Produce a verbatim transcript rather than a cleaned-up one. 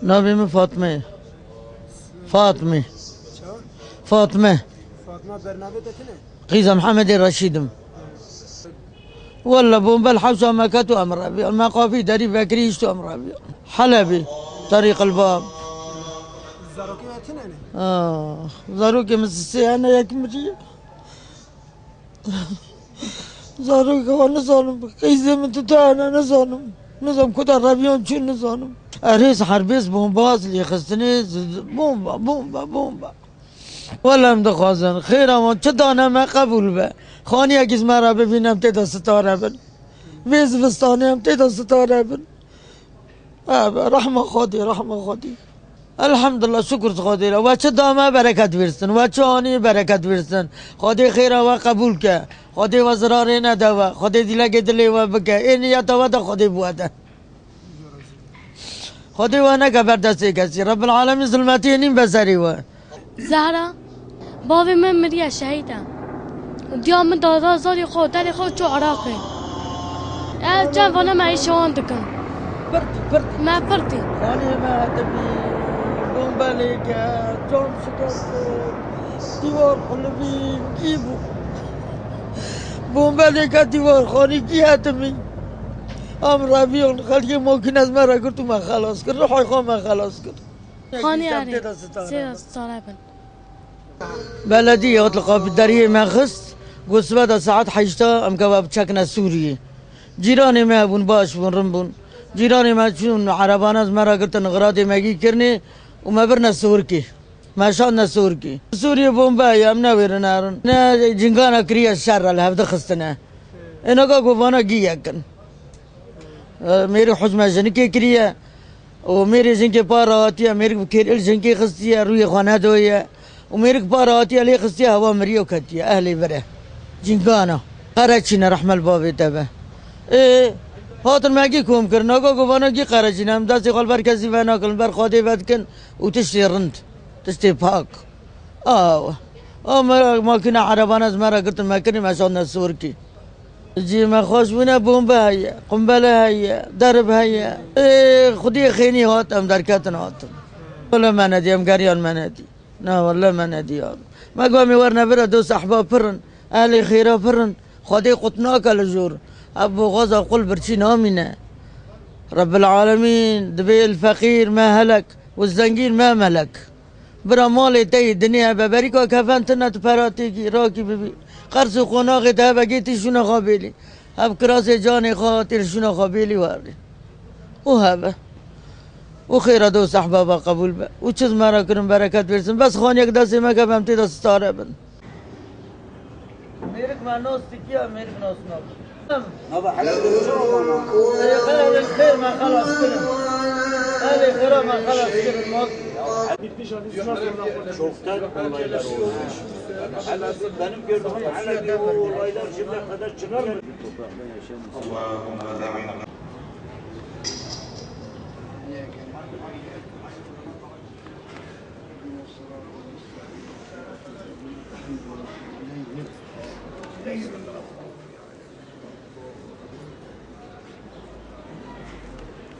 Navê min Fatme ye. Fatme. Çawa? Fatme. Fatma bernavê te tune? Qîza Mihemedê Reşîd im. Welle bombe li hewşa me ket û em reviyan. Me qafî derî vekirî hişt û em reviyan. Helebê. Terîq el Bab. Zarokê we tune ne? Ah, zarokê min sisê hene, yek miriye. Zarokê xwe nizanim, qîzê min tu tane nizanim. Nizanim ku da reviyan çû nizanim. Erêz herbêz bombaz lê xistinê z-, bomba, bomba, bomba. Wele em dixwazin, xêra wan çi dane me qebûl be. Xaniyekî ji me re bibîne em tê de sitare bin. Vê zivistanê em tê de sitare bin. Ebe, rehma Xwedê, rehma Xwedê. Elhamdulillah, şukur ji Xwedê re. We çi da me bereket wêrstin, we çi anî bereket wêrstin. Xwedê xêra we qebûl ke. Xwedê we zirarê nede we. Xwedê dîlekê dilê we bike. Ê niyeta we de Xwedê bi we de. Xwedê we neke ber destê kesî. Rebbil Alemîn zulmetiyê nîn be serê we. Zehra, bavê min miriye, şehîd e. Diya min dara zarê xwe, telê xwe çû Iraqê. Ez çend vana me îşewan dikim. Pirtî, pirtî. Me pirtî. Xaniyê me hatibî, bombe lê ke, cam şikest, dîwar qulibî, kî bû? Bombe lê ke dîwar xanî kî hatibî? Em reviyan, xelkê makîne ji me re girt û me xelas kir. Ruhê xwe me xelas kir. Xanî erê, sê sare bin. Beledî hat li qafîderiyê me xist, got sibe de saet heşta em keve biçekine Sûriyê. Cîranê me hebûn, baş bûn, rin bûn. Cîranê me çûn, erebana ji me re girtin, xiradê me gî kirinê û me birine Sûrkê. Me şandine Sûrkê. Sûriyê bombe ye, em newêrin erin. Ne cingana kiriye şer re li hev dixistine. Ê naka govana gî yekin. E, mêrik huzme jinikê kiriye. Û mêrê jinkê para hatiye, mêrik bi kêr il jinkê xistiye, rûyê xwe nedoye. Û mêrik para hatiye lê xistiye, hewa miriye û ketiye. Ehlê vir e. Cîngana. Qereçîne rehme li bavê te be. Ê, hatin me gî kom kirin. Naga govana gî qereçîne. Em destê xwe li ber kesî venakin, li ber Xwedê vedikin û tiştê rind, tiştê pak. Aw. Aw me makîne erebana ji me re girtin, me kirin, me şandine Sûrkê. Cî me xweş bûne, bombe heye, qumbele heye, derib heye. Ê, xwediyê xênî hat, em derketin hatin. Wele me nedî, em geriyan me nedî. Na wele me nedî ya. Me got em ê werne vir re, dost ehbab pir in, ehlê xêra pir in. Xwedê qut nake li jor. Ev boxaza qul birçî namîne. Rebbil alemîn, dibê il feqîr me helek, û zengîn me melek. Bira malê te yê dinê hebe, berîka kefen tune tu pera têkî, rakî bibî. Qers û qonaxê te hebe, gê tî şûna xwe bêlî. Ev kirasê canê xwe hatî li şûna xwe bêlî werî. Û hebe. Û xêra dost ehbaba qebûl be. Û çi ji me re kirin bereket wêrsin. Bes xaniyek destê me keve em tê de sitare bin. Mêrik me nas dikiya, mêrik nas nakin. Baba, helal olsun sana. Ey, xêr, xêr me xelas kirin. Ey, xêra me xelas kirin. Çoktan olaylar oldu. Benim gördüğüm hele bir o olaylar şimdiye kadar çıkmıyor. اللهم دعنا.